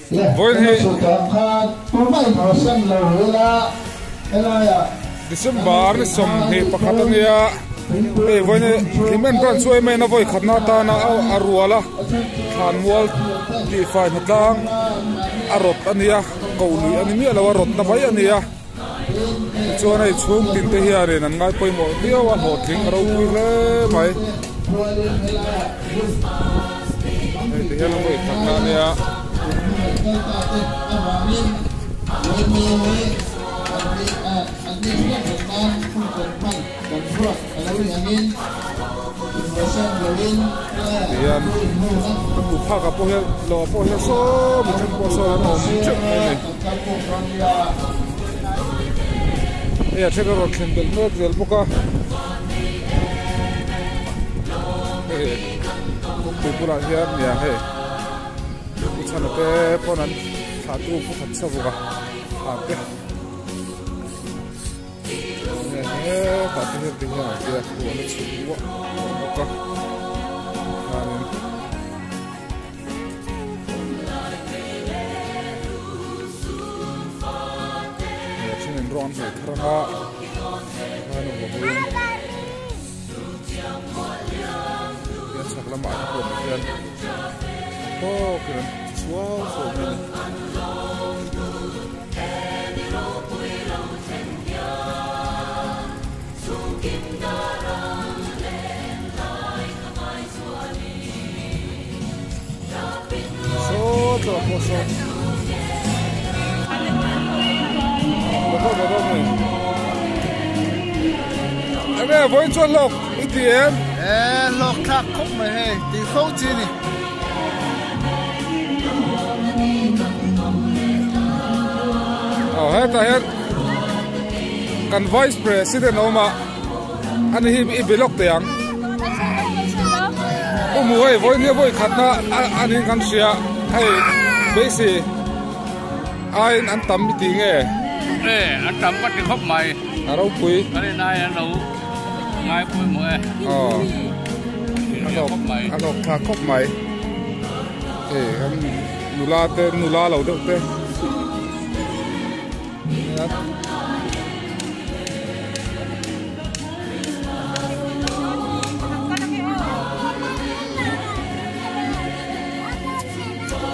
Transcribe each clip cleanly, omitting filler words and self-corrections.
Vawiin hi December ni 21 a nia, hei vawiin hi Hlimen Branch chu em em a vawi khatna atana a rual a, thlanmual tihfai hnatlang a rawt a nia, koh luih a ni miah lo a, rawtna mai a ni a, tichuan hei chhung tin te hianin an ngai pawimawh viau a, hlawhtling a ropui hle mai. Hei ti hian a vawi khatna a nia. Tihian ka hmuh phak ah pawh hian lo ah pawh hian saw mi then pawh sawn an awm teuh mai a ni. Hei a then a rawn thlen belh mek zel bawk a. Hei kawngpui bulah hian nia hei pu chhana te pawn an thlah tu pu khat chauh a thlah te hetah te hian ti hian an tia huan a chhuk uah uah bawk a khanin hei a thenin rawng an hnawih thar anga khan a vawiin Hian chhak lamah te pawh hian tawkin an ti chhuau chhuau mai a ni. Saw tlawh pawh saw. Enge vawiin chuan hlawk i ti em? E hlawk thlak khawp mai hei tih fo chi ni. Aw hetah hian kan vice president a awm a ani hi i be lawk teh ang. U mu hei vawiin hi vawi khatna a niin kan hria hei beisei. Aiin an tam i ti nge? E, an tam ka ti khawp mai. A ropui. Kan in ai an lo ngai pawimawh e. Aw. A hlawk a hlawk thlak khawp mai. E, kan nula te nula lo deuh te.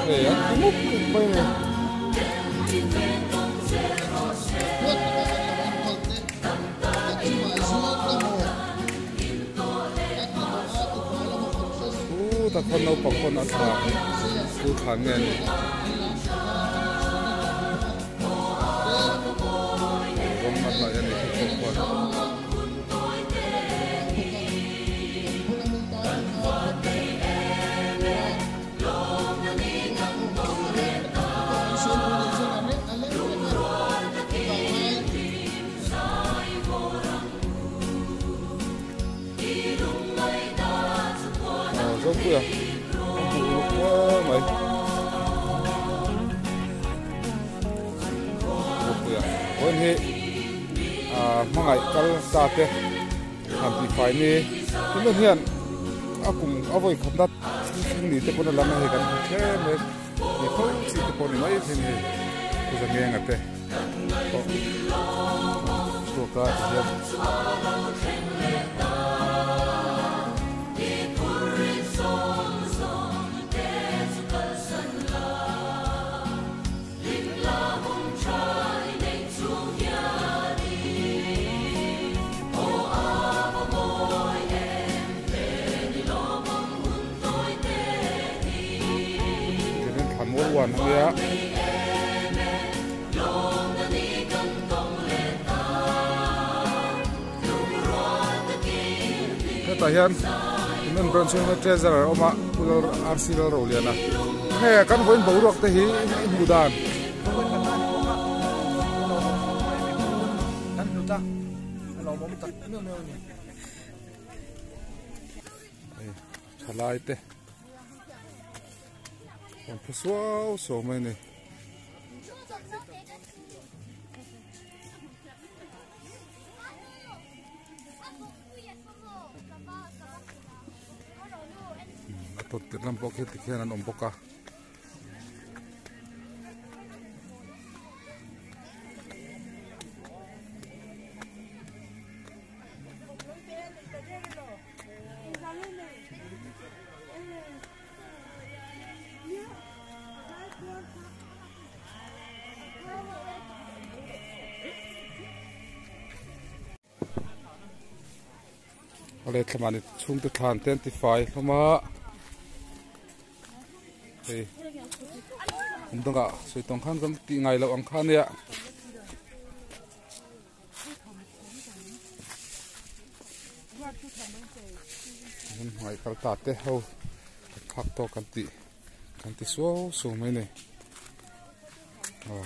Hei an ti mup mup mai a ni. Khutah khuan naupang pawn a thla chu thlan nge a ni. Rawng a hnaih a ni khi pawh khuan. Aw Zopuia a hmuh uluk hle mai Zopuia vawiin hi ah hmangaih kal ta te han tih fai ni tunah hian a kum a vawi khatna thil ni te pawn a lang a hei kan hmu thlem mai ni tho chi te pawh ni mai thei a ni hei pu Zangenga te pawh chhuak a tihian. Hetah hian Human Branch chhunga treasurer a awm a Pu Lal RC Lalroliana nge kan vawiin boruak te hi i hmuh dan. Kan hlut a, a lawmawm tak meuh meuh a ni. Hei thalai te an phu suau suau mai a ni. A tawt tirh lam pawh khi tikhian an awm bawk a. Awle thlamah ni chhungte thlan te an ti fai hlawm a hei kum dangah sawi tawng khan kan tih ngai loh ang kha a nia. An hmai kal ta te ho kan phak tawk kan tih kan ti suau suau mai a ni aw.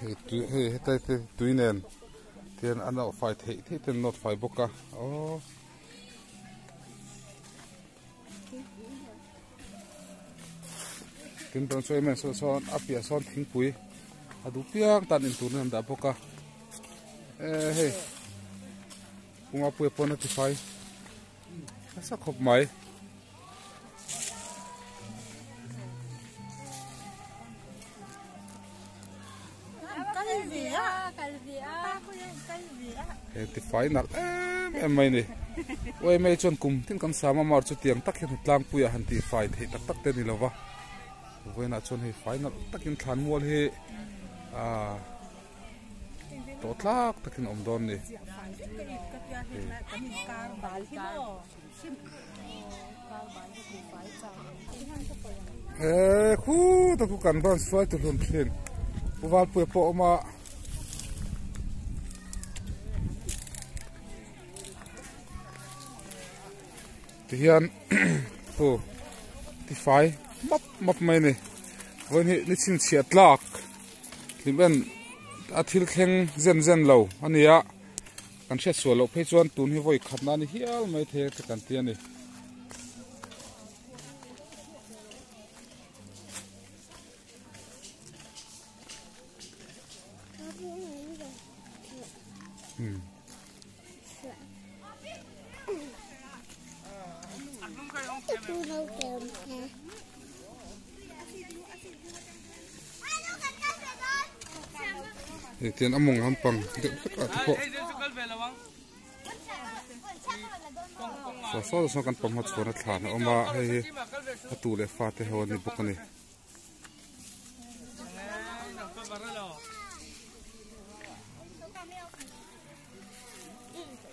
Hei tui hei hetlai te tui nen tian a nawh fai theih theih ten nawt fai bawk a aww. Tin tan sawi mai saw sawn a piah sawn thingpui a duh piang tan in tur an dah bawk a eh hei kawng a puia pawn a ti fai nasa khawp mai. He tifai nalh em em mai ni uai mai chuan kum tin kan sam a mar chu tiang tak hian tlangpuiah han tih fai theih tak tak te ni lova vawiinah chuan hei fai nalh takin thlan mual hi ah tawh tlak takin a awm dawn a ni. Eee khuta khu kan rawn suai tu hlun thin Pu Valpuia pawh a awm a tihian khu tifai map map mai a ni vawiin hi ni chhinchhiah tlak hlim en a thil thleng zen zen lo a ni a. Kan hriat sual loh phei chuan tun hi vawi khatna a ni hial mai thei a kan ti a ni. Tian a mawng lampang deuh hlek ah te pawh saw saw sawn kan pawmhma chhuan a thlan a awm a hei hi a tu leh fa te ho an ni bawk a ni.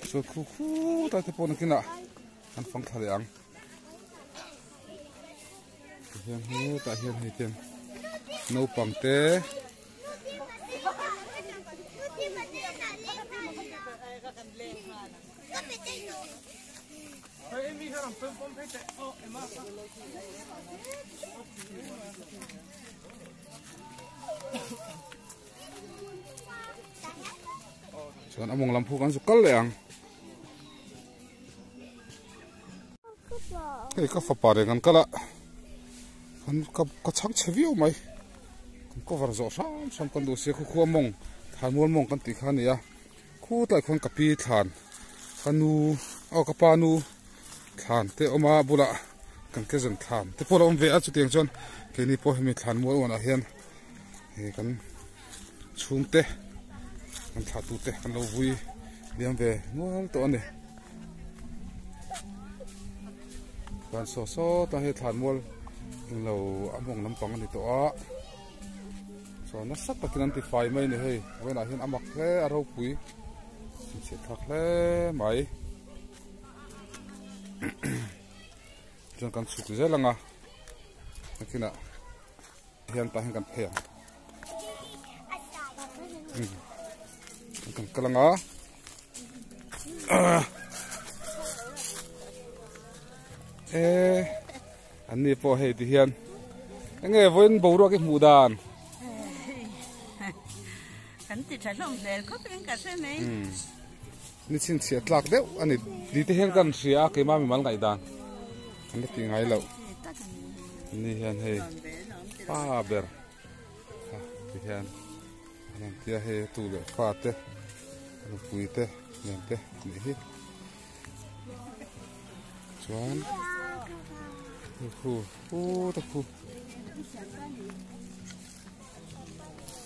Chuan khu khut ah te pawh nakinah an fang thla leh ang. Tihian hetah hian hei hian naupang te chuan a mawng lam phu kan zu kal leh ang. Hei ka fapa reng an kal a kan ka ka chhang chhe viau mai kan cover zawh hram hram kan duh sia khu khu a mawng thlan mual mawng kan tih kha a ni a khu tlai khuan ka pi thlan ka nu aw ka pa nu thlan te a awm a bulah kan cousin thlan te pawh a lo awm ve a chutiang chuan keini pawh hemi thlan mual uanah hian he kan chhungte kan thlah tute kan lo vui liam ve nual tawh a ni chuan saw saw ta hei thlan mual englo a mawng lampang a ni tawh a chuan nasa takin an ti fai mai a ni hei vawiinah hian a mak hle a ropui chhinchhiah thlak hle mai chuan kan chhuk zel ang a nakinah. Hian tah hian kan phei ang kan kal anga e an ni pawh hei ti hian enge vawiin boruak i hmuh dan kan ti tha hlawm hmel khawp in ka hre mai ni chhinchhiah tlak deuh ani ti te hian kan hria a keimah mimal ngaih dan an la tih ngai loh ni hian hei pa ber kha ti hian an han tia hei tu leh fa te nupui te nen te nih hi chuan khu khu ta khu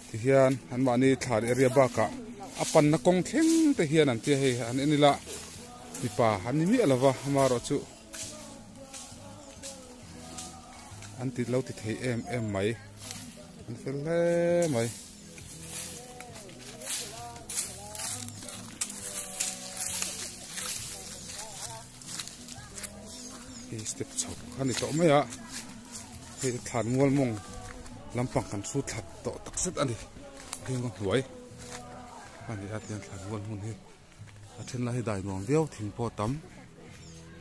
Ti hian an mahni thlan area bakah a panna kawng thleng te hian an tia hei an en ila mipa an ni miah lova amaherawh chu. An ti lo ti thei em em mai. An fel hle mai. Hei step chho a ni tawh mai a. Hei thlan mual mawng lampang kan hrut thla tawh tak zet a ni. Hei a hnuai a ni a tiang thlan mual hmun hi. A then lai hi dai nuam viau thing pawh a tam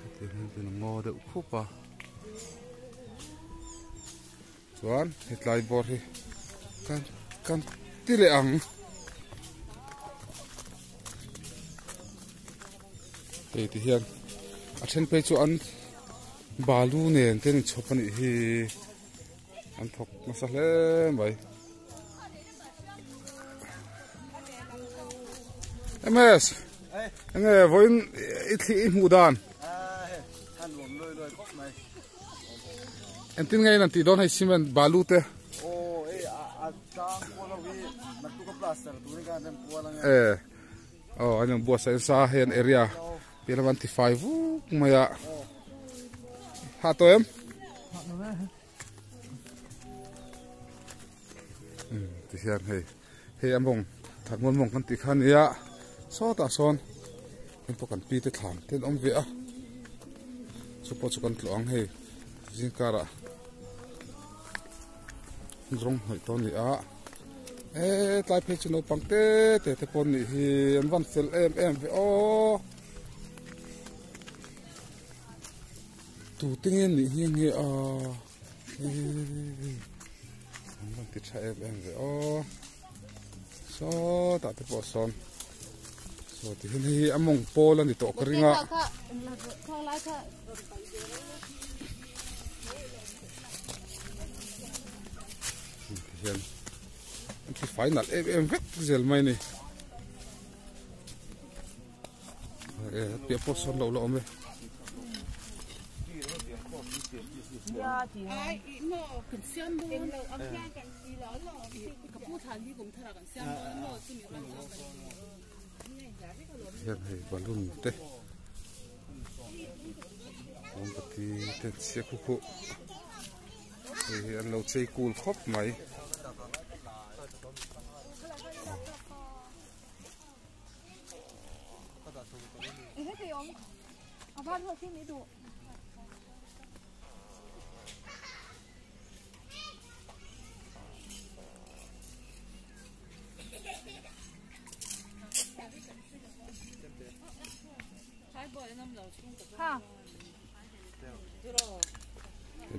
hetiang hian tin a ngaw deuh khup a chuan hetlai bawr hi kan kan ti leh ang hei ti hian a then phei chu an balu nen te an inchhawp a nih hi an thawk nasa hle mai. MS enge vawiin i thli i hmuh dan engtin nge in an tih dawn hei cement balu te e aw an in buatsaih nasa a hei an area piah lamah an ti fai vuk mai a hah tawh em. Ti hian hei hei a mawng that mual mawng kan tih kha a nia sawtah sawn heng pawh kan pi te thlan te an awm ve a chu pawh chu kan tlawh ang hei zing karah rawng hnawih tawh a ni a e tlai phei chu naupang te te te pawh an nih hi an van fel em em ve aw. Tute nge nih hi nge a an rawn ti tha em em ve aw sawtah te pawh sawn saw ti hian hei hi a mawng pawl a ni tawh ka ring a ti hian an ti fai nalh em em vek zel mai a ni. Piah pawh sawn loh la awm e. Hian hei balloon te mombati te an chhiah khu khu hei hi an lo chei kul khawp mai.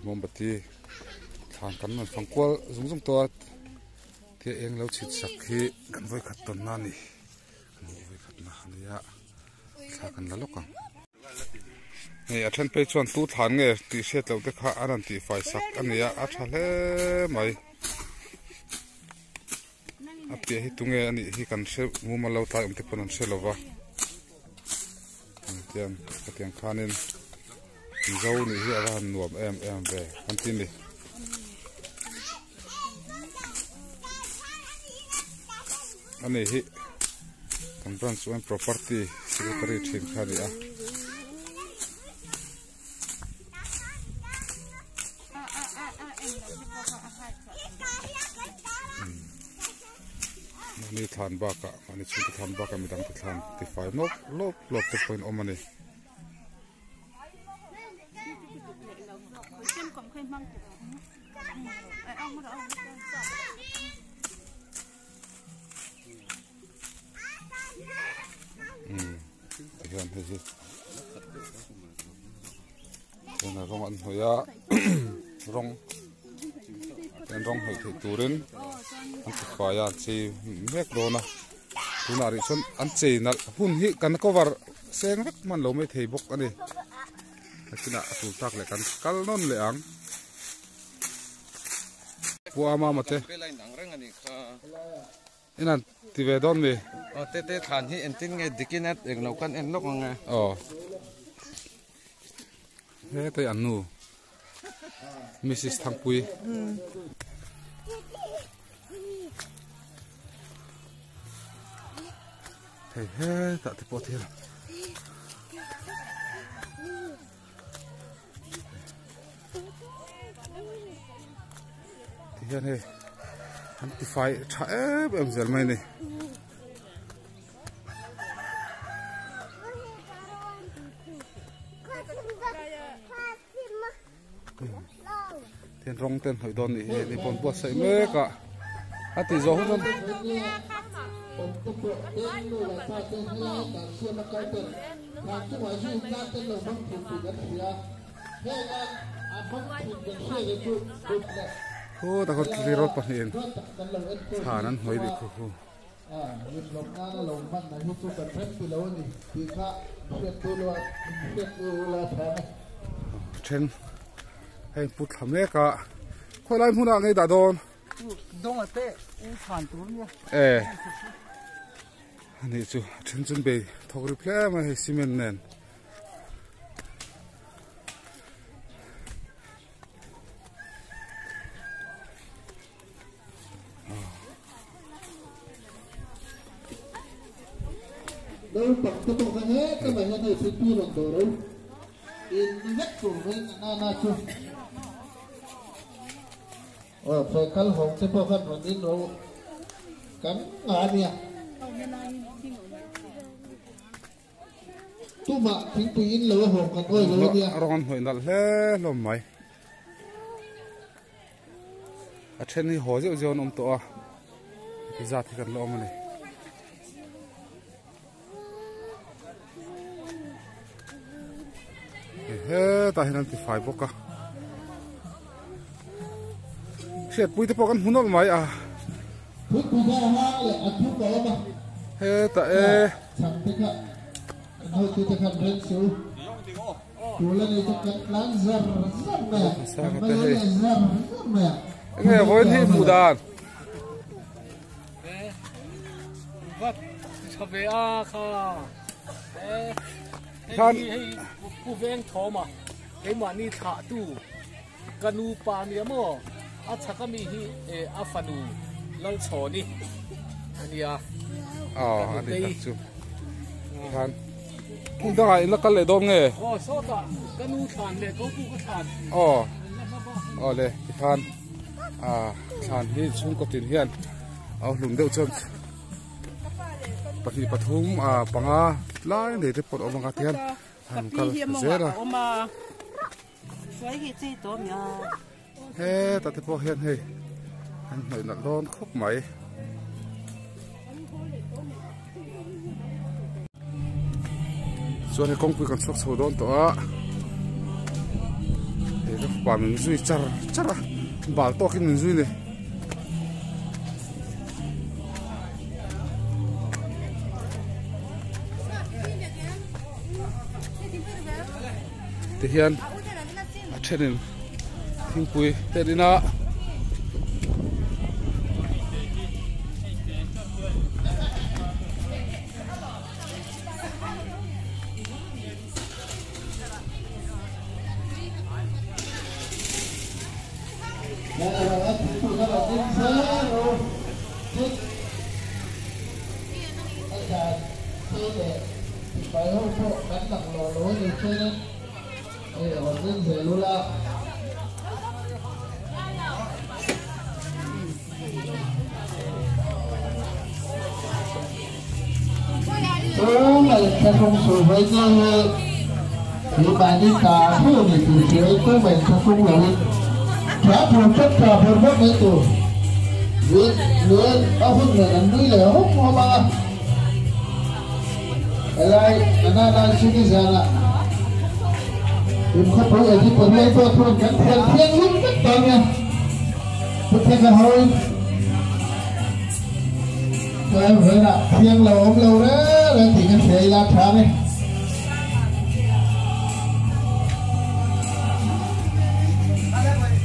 Mombati thlan kan rawn fang kual zung zung tawh a thil eng lo chhit sak hi kan vawikhat tawnna a ni. Thla kan la lawk ang. Hei a then phei chuan tu thlan nge tih hriat loh te kha a rawn tih fai sak a ni a, a tha hle mai. A piah hi tunge a nih hi kan hre mumal lo tlai awm te pawn an hre lo va. Tiang hetiang khanin Mizo nih hi a va han nuam em em ve kan ti a ni. Ani hi kan branch chuan property secretary thin kha a ni a. Mahni thlan bakah mahni chhungte thlan bakah midang te thlan tifai lawp lawp lawp te pawhin awm a ni. Tihian hei hi hian a rawng an hnawih a rawng an rawng hnawih theih turin an ti fai a an chei mek dawn a tunah rih chuan an chei nalh hun hi kan cover seng vek hman lo mai thei bawk a ni nakinah a tul tak leh kan kal nawn leh ang. Pu Ama mate. Inan ti ve dawn mi. Aw te te thlan hi entin nge dikin a englo kan en lawk ang e. Aw. He te an nu. Mrs Thangpui. Hei he tah te pawh thil. Hian hei an tifai tha em em zel mai a ni. Tin rawng te an hnawih dawn nih hi ni pawn buatsaih mek a a tih zawh hun chuan Khutah khawn tleirawl pahnihin chhan an hnawih leh khu khu. Then hei put thla mek a khawi lai hmunah ngei dah dawn e ani chu then chun bei thawk rip hle mai hei cement nen. Rawng an hnawih nalh hle hlawm mai a then hi haw zeuh zeuh an awm tawh a heti zat hi kan la awm a ni. Hetah hian an ti fai bawk a hriatpui te pawh kan hmu nawlh mai a hetah e enge vawiin hi hmuh dan. Khan pu veng thawma keimahni thlah tu ka nu pa nia maw a chhak ami hi a fanu Lalchhawni ania aw ani tak chu khan hmun dangah in la kal leh dawn nge aw sawtah ka nu thlan leh ka pu ka thlan aw aw le tikhan a thlan hi chhungkaw tin hian a hlum deuh chuan pahnih pathum ah panga lai nei te pawh a awm ang a tihian an kal zel a hetah te pawh hian hei an hnawih nalh dawn khawp mai. Chuan hei kawngpui kan chhuak chho dawn tawh a hei ka fapa min zui char char a bal tawkin min zui ni. Tihian a thenin thingpui te an in a.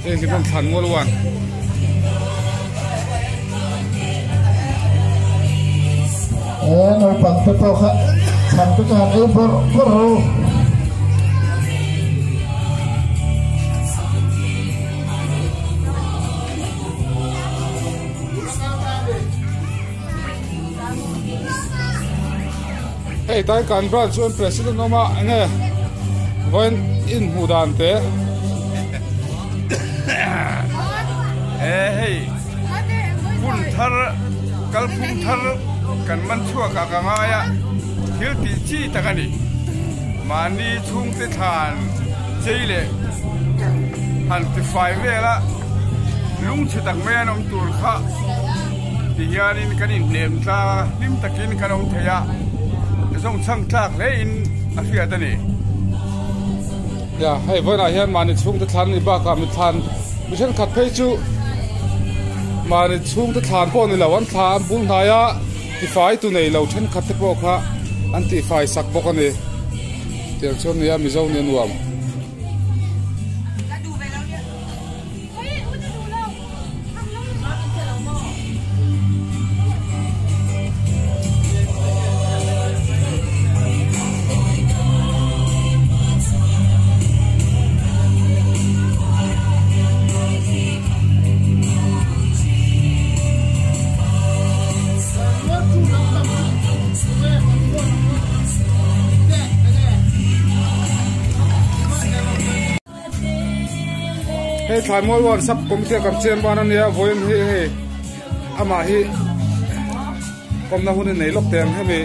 Hei hi hmun thlan ngawl uan. Hei tai kan branch chuan president awm a enge vawiin inhmuh dan te. E hei hun thar kalphung thar kan man chhuak ah ka ngai a, thil tih chi tak a ni. Mahni chhungte thlan chei leh han tifai vel a, lungchhe tak mai an awm tur kha ti hianin kan inhnem tlang a, hlim takin kan awm thei a, zawngchhang tlak hle in a hriat a ni. Ya, hei vawiinah hian mahni chhungte thlan a nih bakah mi thlan mi thenkhat phei chu mahni chhungte thlan pawh a ni lo, an thla an bul hnai a, tifai tu nei lo thenkhat te pawh kha an tihfai sak bawk a ni. Tiang chuan nia Mizo nih a nuam. Hei Thlaimual Ward Sub Committee a kan chen ban a nia vawiin hi hei amah hi kawmna hun in nei lawk teh ang hemi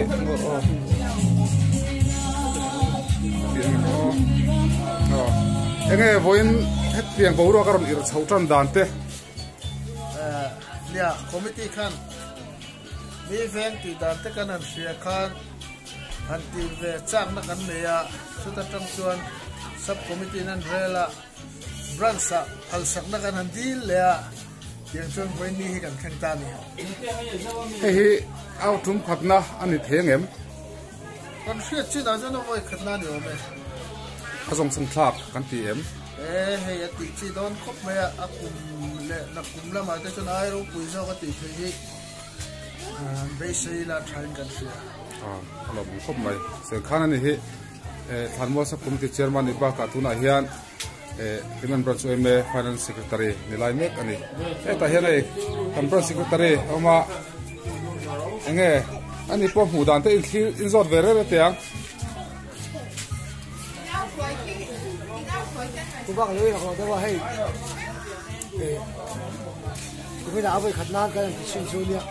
enge vawiin hetiang boruak a rawn irh chhoh tan dan te. Nia committee khan mi veng tih dan te kan han hria khan han tih ve chakna kan nei a, chuta tang chuan sub committee in an rel a, branch ah phalsakna kan han dil leh a, tiang chuan vawiin hi kan thleng ta a ni. Hei hi au tum khatna a ni thei angem? Kan hriat chin ah chuan a vawi khatna a ni awm e. A zawng chhung thlak kan ti em? E hei a tih chi dawn khawp mai a, a kum leh na kum lamah te chuan ai ropui zawk a tih theih hi beisei ila thain kan hria. A lawmawm khawp mai. Sengkhan a ni hi Thlanmual Sub Committee Chairman ni bakah tunah hian Human Branch yma Finance Secretary ni lai mek a ni. Hetah hian hei kan Branch Secretary a awm a, enge ani pawh hmuh dan te inthlir inzawt ve reng reng teh ang. Kuminah a vawikhat nan kan han ti chhin chu nia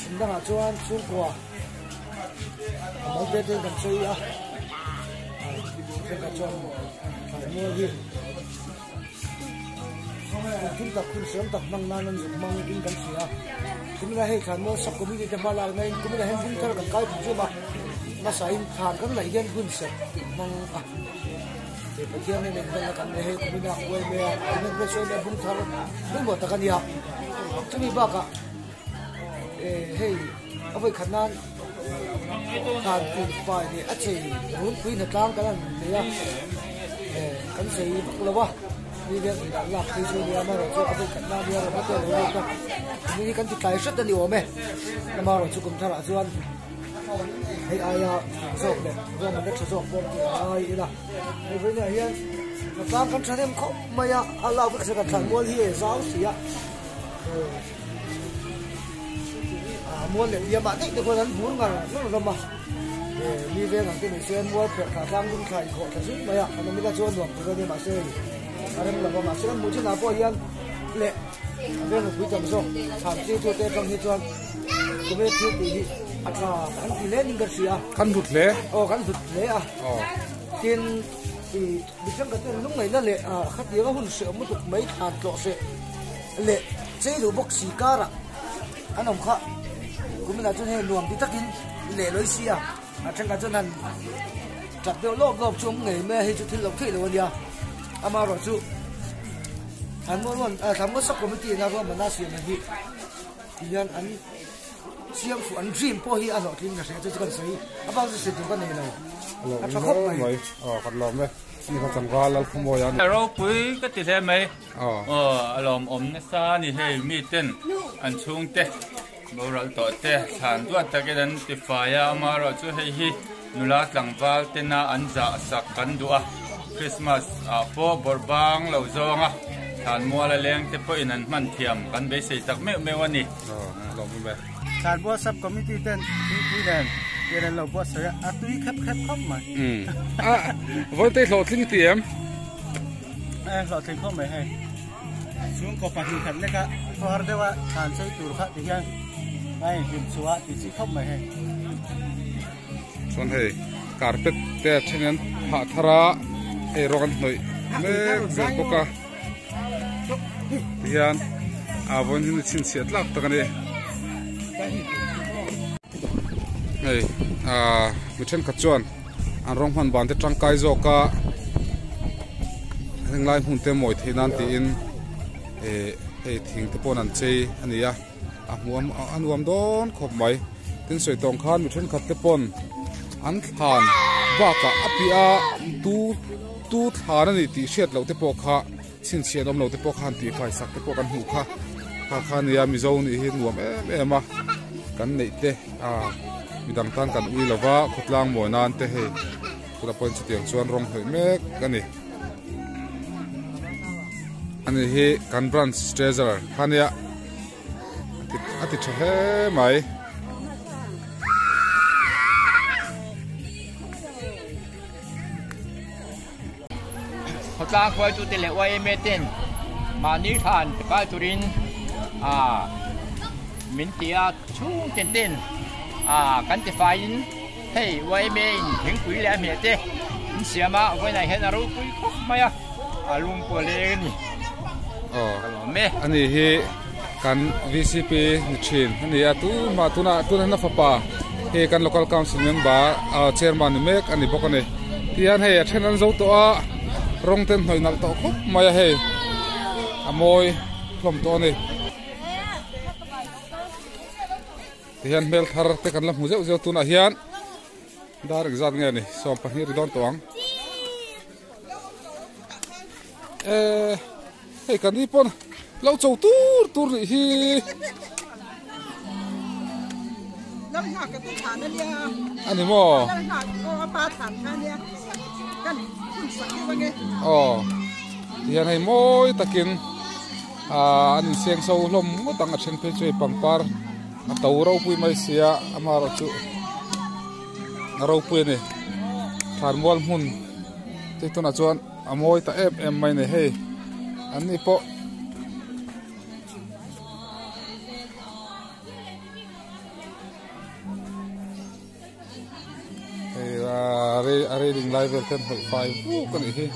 chhun dangah chuan chhungkua a mal te ten kan sawi a thenkhat chuan thlai mual hi thil tak hun hriam tak hmang nan an zuk hmang in kan hria kuminah hei thlan mual sub committee te hma lakna in kuminah hian hmun thar kan kai thung chum a hmasa in thlan kan laih hian hun serh hmang a. He Pathian in engvelna kan nei hei kumin a huai mai a, kumin pawh sawi mai a bung thar pawimawh tak a nia. Chumi bakah eh hei a vawi khat nan dan tih fai leh a chei runpui hnatlang kan han nei a, eh kan zei vak lo a, mi veng in an lak phei chu a nia amaherawhchu a vawi khat nan nia rawn hma te a lo lut a, kumin hi kan ti tlai hret a ni awm e, amaherawhchu kum tharah chuan. Hei aia zawk leh ruahmanna tha zawk pawh tih a ngai ila. Hei vawiinah hian tlang kan thahnem khawp mai a, a lak vek kan thlan mual hi e zau si a. A mual leh biam ah daih te khuan an bur ngar ngar hlawm a. Mi veng ang te ni se mual pherh thla tlang dum thla inkhawh thla zut mai a, an awm ila chuan nuam tur a nia mahse hei a rem lo va mahse kan hmuh chinah pawh hian leh a veng mipui tam zawk thlan tir tu te atang hi chuan Kume thil tih hi a tha kan ti hle ning ka hria. Kan hlut hle. Aw kan hlut hle a. Aw. Tin i mi thenkhat ten lungngaihna leh khatianga hun hreh mutuk mai thlan tlawh hreh leh chei duh bawk si karah an awm kha kuminah chuan hei nuam ti takin leh lawi si a. A thenkhat chuan han tap deuh lawp lawp chu awm ngei mai a hei chu thil lo theih lo a nia. Amaherawhchu Thlanmual Sub Committee ina ruahmanna siam ang hi. Tihian an siam fuh an dream pawh hi a hlawhtling ka hria chu chu kan sawi a bak chu sawi tur ka nei lo a tha khawp mai. Aw kan lawm e ni kha tlangval Lalkhawmawi a ni. Ropui ka ti hle mai aw a lawmawm nasa a ni hei miten an chhungte boral tawh te thlan duat takin an ti fai a amaherawhchu hei hi nula tlangval tena an zah sak kan duh a Christmas ah pawh bawrh bang lo zawng a thlan mual a leng te pawhin an hman thiam kan beisei tak meuh meuh a ni. Thlanmual sub committee ten tuipui nen pian an lo buatsaih a, a tui khep khep khawp mai. A vawi te hlawhtling ti em? Hlawhtling khawp mai hei. Chhungkaw pahnih khat leka khawhar deuha thlan chei tur kha ti hian a inhlim chhuah tih chi khawp mai hei. Chuan hei carpet te a then an phah thar a, hei rawng an hnawih mek vel bawk a. Tihian a vawiin hi ni chhinchhiah tlak tak a ni. Hei ah mi thenkhat chuan an rawng hman ban te tangkai zawk a henglai hmun te mawi theih nan tiin eh hei thing te pawn an chei a ni a a hmuh a nuam dawn khawp mai tin sawi tawng khan mi thenkhat te pawn an thlan bakah a piah a tu tu thlan a ni tih hriat loh te pawh kha chhinchhiah an awm lo te pawh khan tihfai sak te pawh kan hmuh kha kha kha nia mizo nih hi nuam em em a kan neih te ah midang tan kan ui lova khawtlang mawi nan te hei tunah pawhin chutiang chuan rawng hnawih mek a ni ani hi kan branch treasurer kha nia a ti tha hle mai. Khawtlang hruaitute leh YMA ten mahni thlan pe kai turin min ti a, chhungten ten kan ti faiin hei YMA in thingpui leh a hmeh te in siam a, vawiinah hian a ropui khawp mai a, a lung pawh a leng a ni. Aw, ani hi kan VCP ni thin a ni a, tunhma tunah tunah hian a fapa hei kan local council member chairman ni mek a ni bawk a ni. Tihian hei a then an zo tawh a, rawng te an hnawih nalh tawh khawp mai a hei, a mawi hlawm tawh a ni. Tihian hmel thar te kan la hmu zeuh zeuh tunah hian dar engzat nge ni 12 ri dawn tawh ang. Eh, hei kan ni pawn lo cho tur tur nih hi. Ani maw? Aw, tihian hei mawi takin ah an inseng so hlawm ngawt ang a then phei chu hei pangpar a to ropui mai sia amaherawhchu a ropui a ni thlanmual hmun te tunah chuan a mawi ta em em mai ni hei an ni pawh hei a railing lai vel te an hawih fai vuk a nih hi.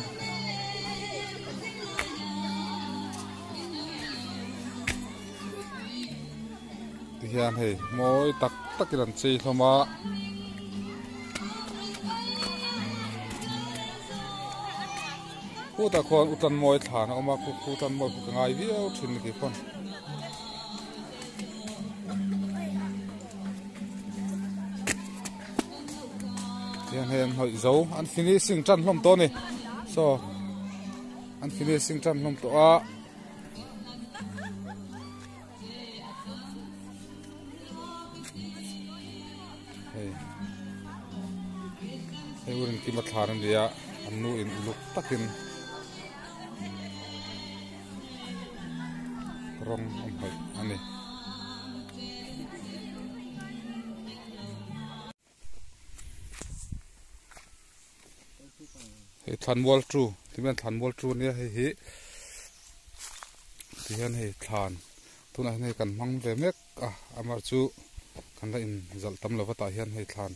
Tihian hei mawi tak takin an chei hlawm a. Khutah khuan u Tanmawi thlan a awm a, khu khu Tanmawi khu ka ngai viau thin ni kei pawn. Tihian hei an hnawih zo, an finishing tan hlawm tawh a ni. Saw an finishing tan hlawm tawh a. Hei hei urin kima thlan a ni a an nu in uluk takin rawng a hmawih a ni. Hei thlanmual chu ti hian thlanmual chu ania hei hi ti hian hei thlan tunah hian hei kan hmang ve mek a amah chu kan la in zalh tam lova tah hian hei thlan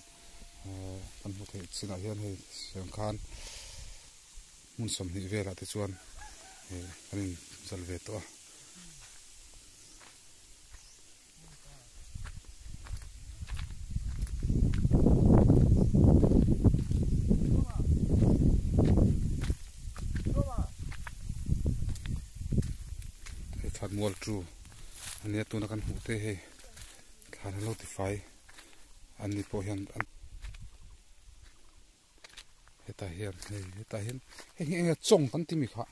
ahh kan hmu theih chinah hian hei siam khan hmun 20 velah te chuan hei kan in zalh ve tawh a. Hei thlanmual chu ania tuna kan hmuh te hei thlan an lo tifai an ni pawh hian an hetah hian hei hetah hian hei hi enge chawng kan ti mi kha.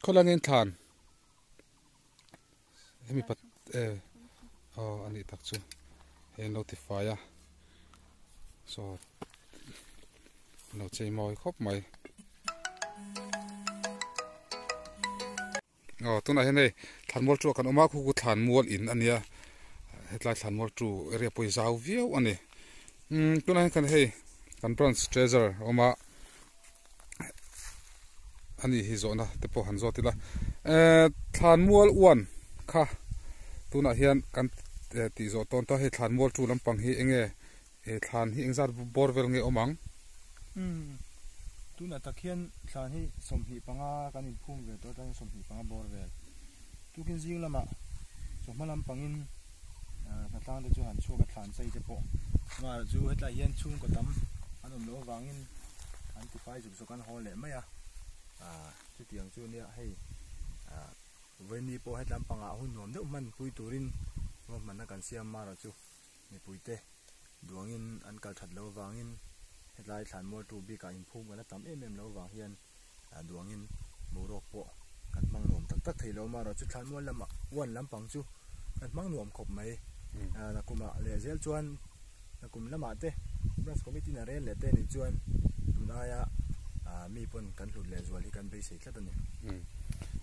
Khawlangin thlan hemi pat eh aw a nih tak chu hei an lo ti fai a saw an lo chei mawi khawp mai. Aw tunah hian hei thlanmual chu kan awm a khu khu thlanmual in a nia hetlai thlanmual chu area pawh hi zau viau a ni umm tunah hian kan hei. kan branch treasurer a awm a ani hi zawhna te pawh han zawt ila ehh thlanmual uan kha tunah hian kan tih zawh tawn ta hei thlanmual tu lampang hi enge thlan hi engzat bawr vel nge awm ang. Umm tunah tak hian thlan hi 25 kan inphum ve tawh atangin 25 bawr vel tukin zing lamah chawhma lampangin hnatlang te chu han chhuak a thlan chei te pawh amaherawh chu hetlai hian chhungkaw tam an awm loh avangin an tifai zuk zuk an haw leh mai a ah chutiang chu nia hei ah vawiini pawh hetlam pangah hun nuam deuh hman pui turin ruahmanna kan siam amaherawh chu mipuite duangin an kal that loh avangin hetlai thlanmual tu bikah inphum kan la tam em em loh avang hian duangin boruak pawh kan hmang nuam tak tak thei lo amaherawh chu thlanmual lamah uan lampang chu kan hmang nuam khawp mai nakumah leh zel chuan nakum lamah te branch committee in a rel leh te anih chuan tun aia mi pawn kan hlut leh zual hi kan beisei tlat a ni.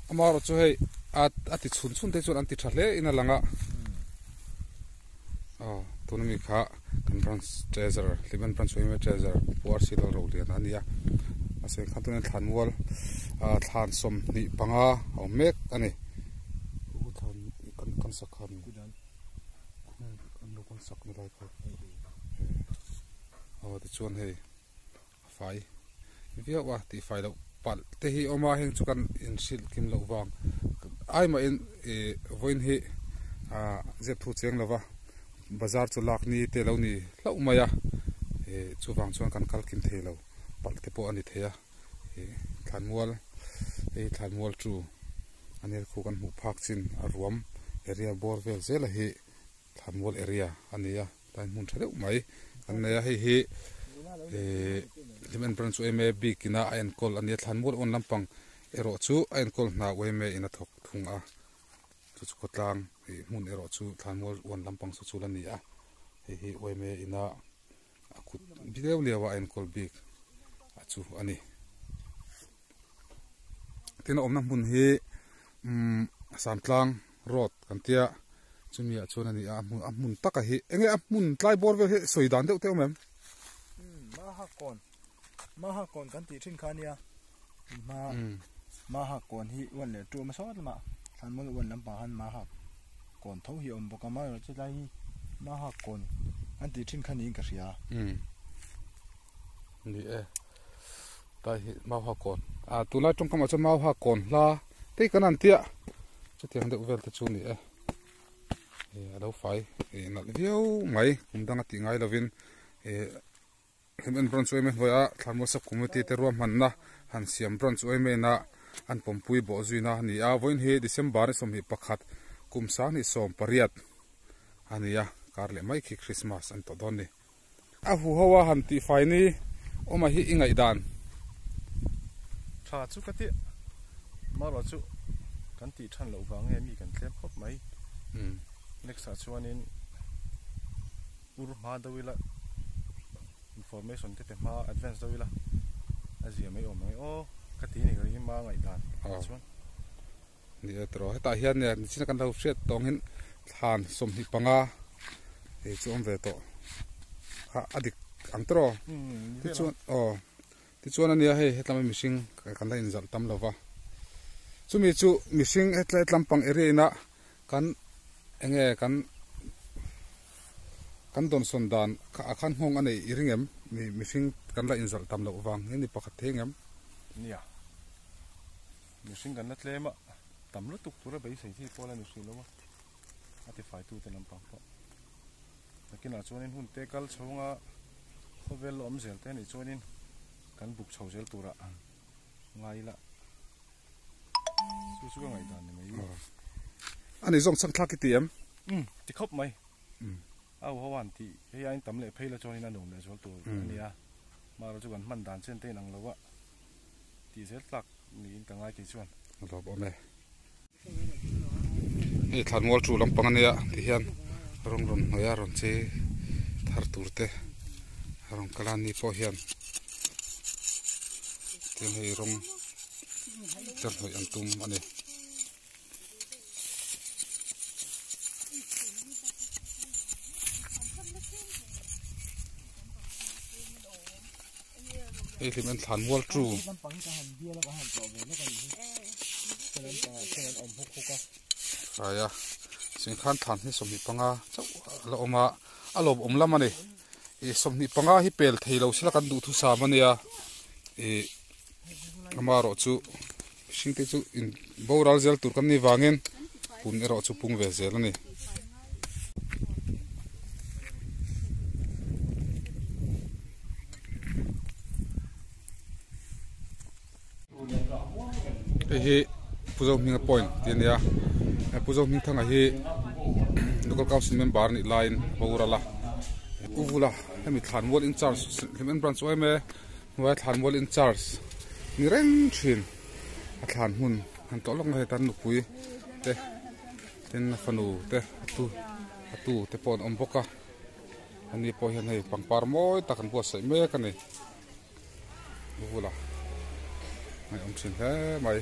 Amaherawh chu hei a ti chhun chhun te chuan an ti tha hle in a lang a. Aw tuna mi kha kan branch treasurer Hlimen branch yma treasurer Pu RC Lalroliana a ni a mahse khan tunah hian thlanmual ah thlan 25 a awm mek a ni u thlan kan kan sak kha an lo kan sak na lai kha aw tichuan hei a fai viau a tih fai loh palh te hi awm a heng chu kan inhrilh kim loh vang ai mahin ih vawiin hi ah zep thu cheng lova bazar chu lak ni te lo ni hlauh mai a ih chuvang chuan kan kal kim thei lo palh te pawh a ni thei a ih thlanmual hei thlanmual chu a nia khu kan hmuh phak chin a ruam area bawr vel zel a hi thlanmual area a ni a. Tlai hmun tha deuh mai kan nei a hei hi ihh hlim en chu ema bik ina a enkawl a nia thlanmual awn lampang erawh chu a enkawl hna yma in a thawk thung a chu chu khawtlang ih hmun erawh chu thlanmual awn lampang saw chu la ni a hei hi yma ina a kut viau liau a enkawl bik a chu a ni tin a awmna hmun hi umm Samtlang road kan tia chumi ah chuan a ni a a hmun a hmun taka hi enge a hmun tlai bawr vel hi sawi dan deuh te awm em? Umm maha kawn maha kawn kan tih thin kha ania ma maha kawn hi uan leh tu hmasa lamah thlanmual uan lampang han maha kawn tho hi a awm bawk a amaherawhchu chu tlai hi maha kawn an tih thin kha niin ka hria. Umm ni e tlai hi maha kawn ah tunlai tawngkamah chuan maha kawn hla te kan han tia chutiang deuh vel te chu ni e ih a lo fai ih nalh viau mai kum danga tih ngai lovin ih hlim en branch yma hnuaia thlanmual sub committee te ruahmanna han siam branch yma ina an pawmpui bawh zuina a ni a vawiin hi December ni 21 kum 2018 a ni a kar leh mai khi Christmas an tawh dawn ni. A hu ho a han tih fai ni awm a hi i ngaihdan. Tha chu ka tih marawh chu kan tih than loh vang nge mi kan tlem khawp mai. Next ah chuanin ur hma deuh ila information te pe hma advance deuh ila a zia mai awm ang e aw ka ti ni ka ring ma ngaihdan chuan. Ni e tawh hetah hian nia nichina kan lo hriat tawng hin thlan 25 ei chu awm ve tawh kha a dik ang tawh tichuan aw tichuan ania hei hetlama mihring kan la inzalh tam lova chumi chu mihring hetlai tlampang area ina kan enge kan kan dawnsawn dan kha a khan nghawng a nei i ring em mihring kan la inzalh tam loh vang hi ni pakhat thei ang em nia. Mihring kan la tlem a, tam lutuk tura beisei chi pawh la ni hrih lo a, a tifaitute lampang pawh. Nakinah chuanin hun te kal chhunga khawvel la awm zel te anih chuanin kan buk chho zel turah ngai ila chu chu ka ngaihdan ni mai. A ni zawng chhang thlak i ti em? Umm, ti khawp mai. A u ho an tih hei aiin tam leh phei la chuanin a nuam leh zual tur a nia. Mahrawh chu kan hman dan chen te inang lo a. Tih zel tlak niin ka ngai kei chuan. A lawm awm e. Hei thlanmual chu lampang ania ti hian rawng rawn hnawih a rawn chei thar tur te rawn kal a ni pawh hian tiang hei rawng te hnawih an tum a ni. Hei hlim en thlan mual chu. Khaia singkhan thlan hi 25 chauh a la awm a a lawm awm lam a ni. Ih 25 hi pel thei lo sela kan duh thusam a nia. Ih amaherawh chu mihring te chu in boral zel tur kan ni vangin pun erawh chu pung ve zel a ni. Hei hi Pu Zohminga point tih a nia Pu Zohmingthanga hi local council member a nih laiin a boral a U Vula hemi Thlanmual in charge Hlimen branch awm e hnuaia Thlanmual in charge ni reng thin a thlan hmun han tlawh lawk mai heta nupui te tin a fanu te a tu te pawh an awm bawk a ani pawh hian hei pangpar mawi tak an buatsaih mek a ni. Vula ngaihawm thin hle mai.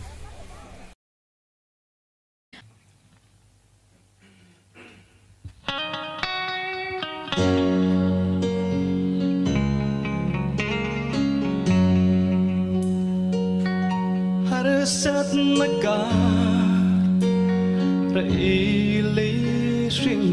Harsat na ka rei lei hring